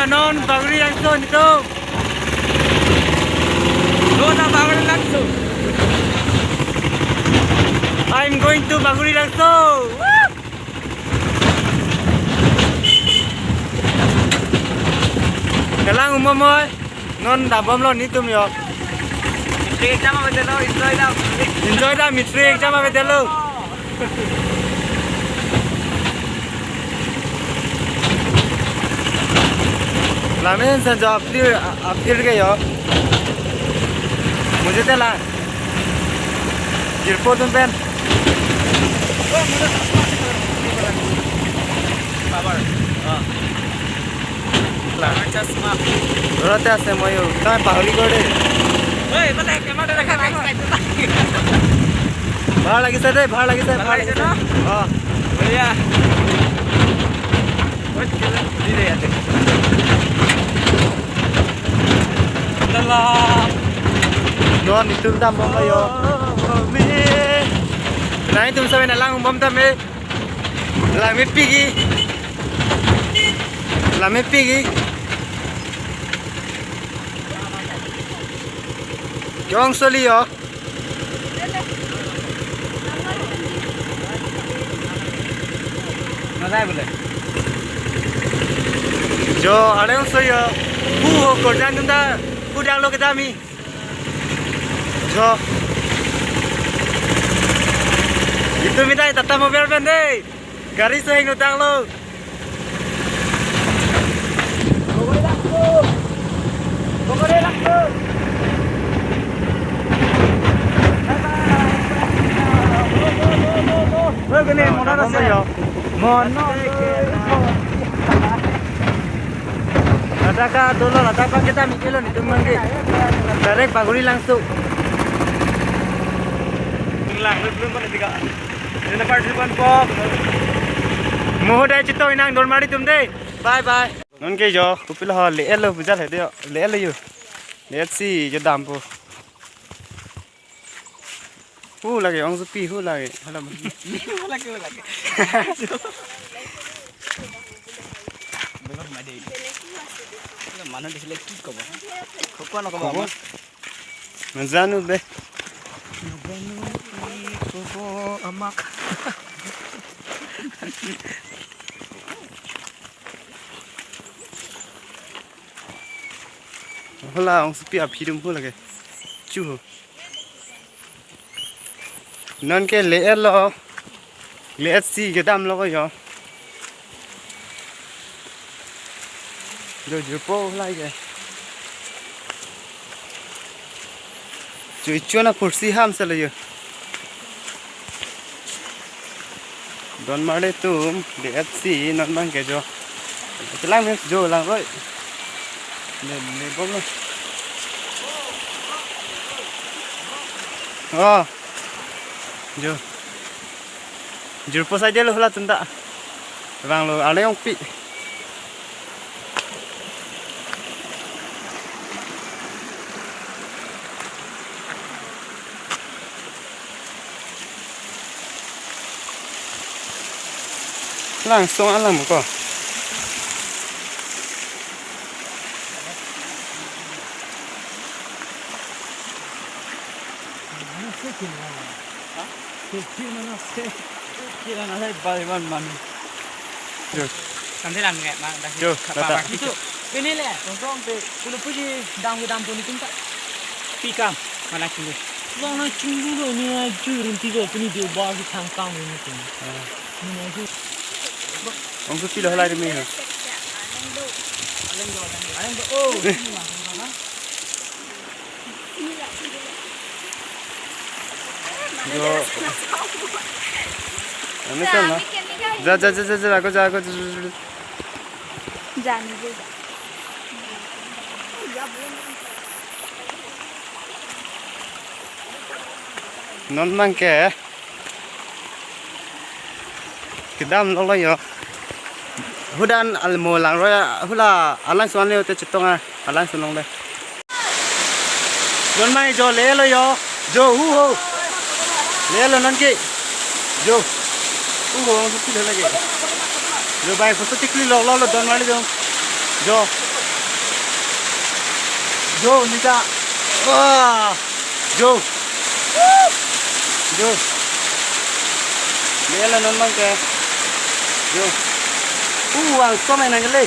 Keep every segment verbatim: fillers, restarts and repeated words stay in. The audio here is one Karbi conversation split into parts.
Non Bagori Langso nelitum. Non Bagori Langso. I'm going to Bagori Langso. Woo! Kelang umum oi. Non dambomlo nelitum yo. Matric exam avedetlo, enjoy dam. Enjoy dam, matric exam avedetlo. Lamin sa jo aphi, aphi ke yo. Mujhe tela. Jirpo atum pen. Power. Ah. Chasma. Rota se moyo. Tame pahori kore. Oi, bale camera dekha, dekha. Bhal lagise de, bhal lagise, bhal lagise. Bhal lagise na? Oh. Bhaiya. Oi, di de yate. Dalam. Non nelitum dambomlo yo. Oh, me. Nelitum saben alang bom tame. Lame pigi. Lame pigi. Jong soli yo. Nadai bole. Jo, areng so yo. Hu ho korjan nunda. Hu danglo kedam he. Jo. Nelitum mita Tata Mobile pen de. Gari so hingno tanglo. Oi, kene motor ase. Motor. Ladak ka dolo, ladak bang kita mikirlo nelitum bang ke. Direct Bagori Langso. Lang, belum pernah tiga. Ini lepas depan kok. Mohodai chito inang Donmari atum de. Bye bye. Non ke jo, kopilo ho le-etlo puja le de, le-etlo yo. Let's see, jo dampo. Hu lage, ongsopi hu lage. Hala. Hu lage, hu lage. Belum ada. Manu dekhile ki kobo? Kobo na kobo? Kobo? Ama? Najanu be. Najanu ki kobo amak. Hala, ongsopi aphi atum hu lage. Chu ho. Non ke le-etlo. Le-et si kedamlo ko yo. Jo jirpo hala ke. Chu ichona pursi ham selo yo. Donmari atum, D F C, non bang ke jo. Chelang mes jo lang roi. Ne, ne bom lo. Oh. Jo. Jirpo sai delo hula tunda. Bang lo, ale ongpi. Langsung alam ko. Kira na sai baliban manu. Jo. Nanti lang nge, mang, dah. Jo, kapa, lata. Itu, ini le, tongtong pe, pulo puji, dam ke dam pun itu tak. Pikam, mana cunggu? Mana cunggu lo ni aju rinti lo, kini dia bawa si tangkang ini tu. Ah. Ini aju. Ongsopi lo halai demi. Aleng do, aleng do, aleng do. Oh, ini lah, mana? Jo. Ano sa na? Ja, ja, ja, ja, ja, ako ja, ako ja, ja, ja. Jani je. Non bang ke. Kedam lo lo yo. Hudan almo lang roi, hula alang suan le te chetong a, alang suan long le. Don mai jo le lo yo. Jo hu ho. Le lo non ke. Jo. Hu ho, ang supi lagi. Jo bai photo tikli lo lo lo don mai jo. Jo. Jo, Lita. Ah. Jo. Jo. Dia la non mang ke. Jo. Uh, ang somai nang le.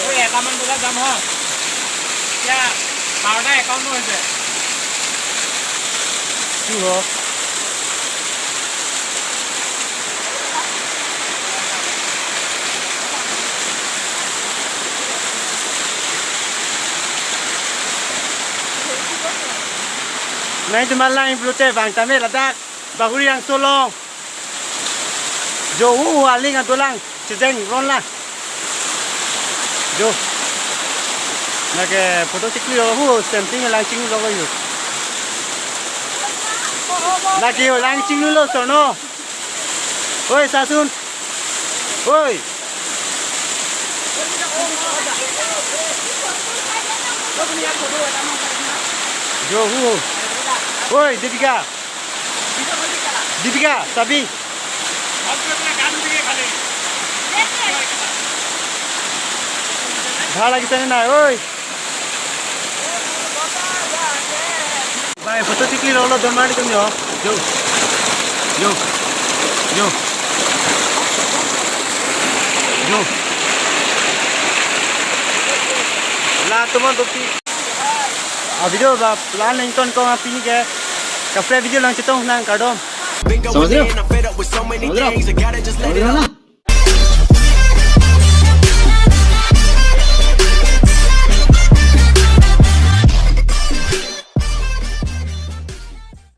Oi, account bola jam ho. Ya, বাৰটা account হৈছে। কি হ? Nai teman lang pulote bang tame ladak Bahuri Rangso along. Jo, hu hu aling adolang chejeng ron la. Jo. Lake photo chikli ho, hu hu Semting lang chinglu lo yo. Lake ho lang chinglu lo, Sorno. Oi, Sasun. Oi. Jo, hu hu. Oi, Dipika. Dipika, sabi. Bhal lagise ne nai, oi. Bhai, photo chikli lo lo, don mari tum jo. Jo. Jo. Jo. Jo. La tum do pi. A video ba plan nangtonkok, pini ke kaprek video nangchetong nang, kardom. समझ रहे हो? समझ रहे हो? समझ रहे हो ना?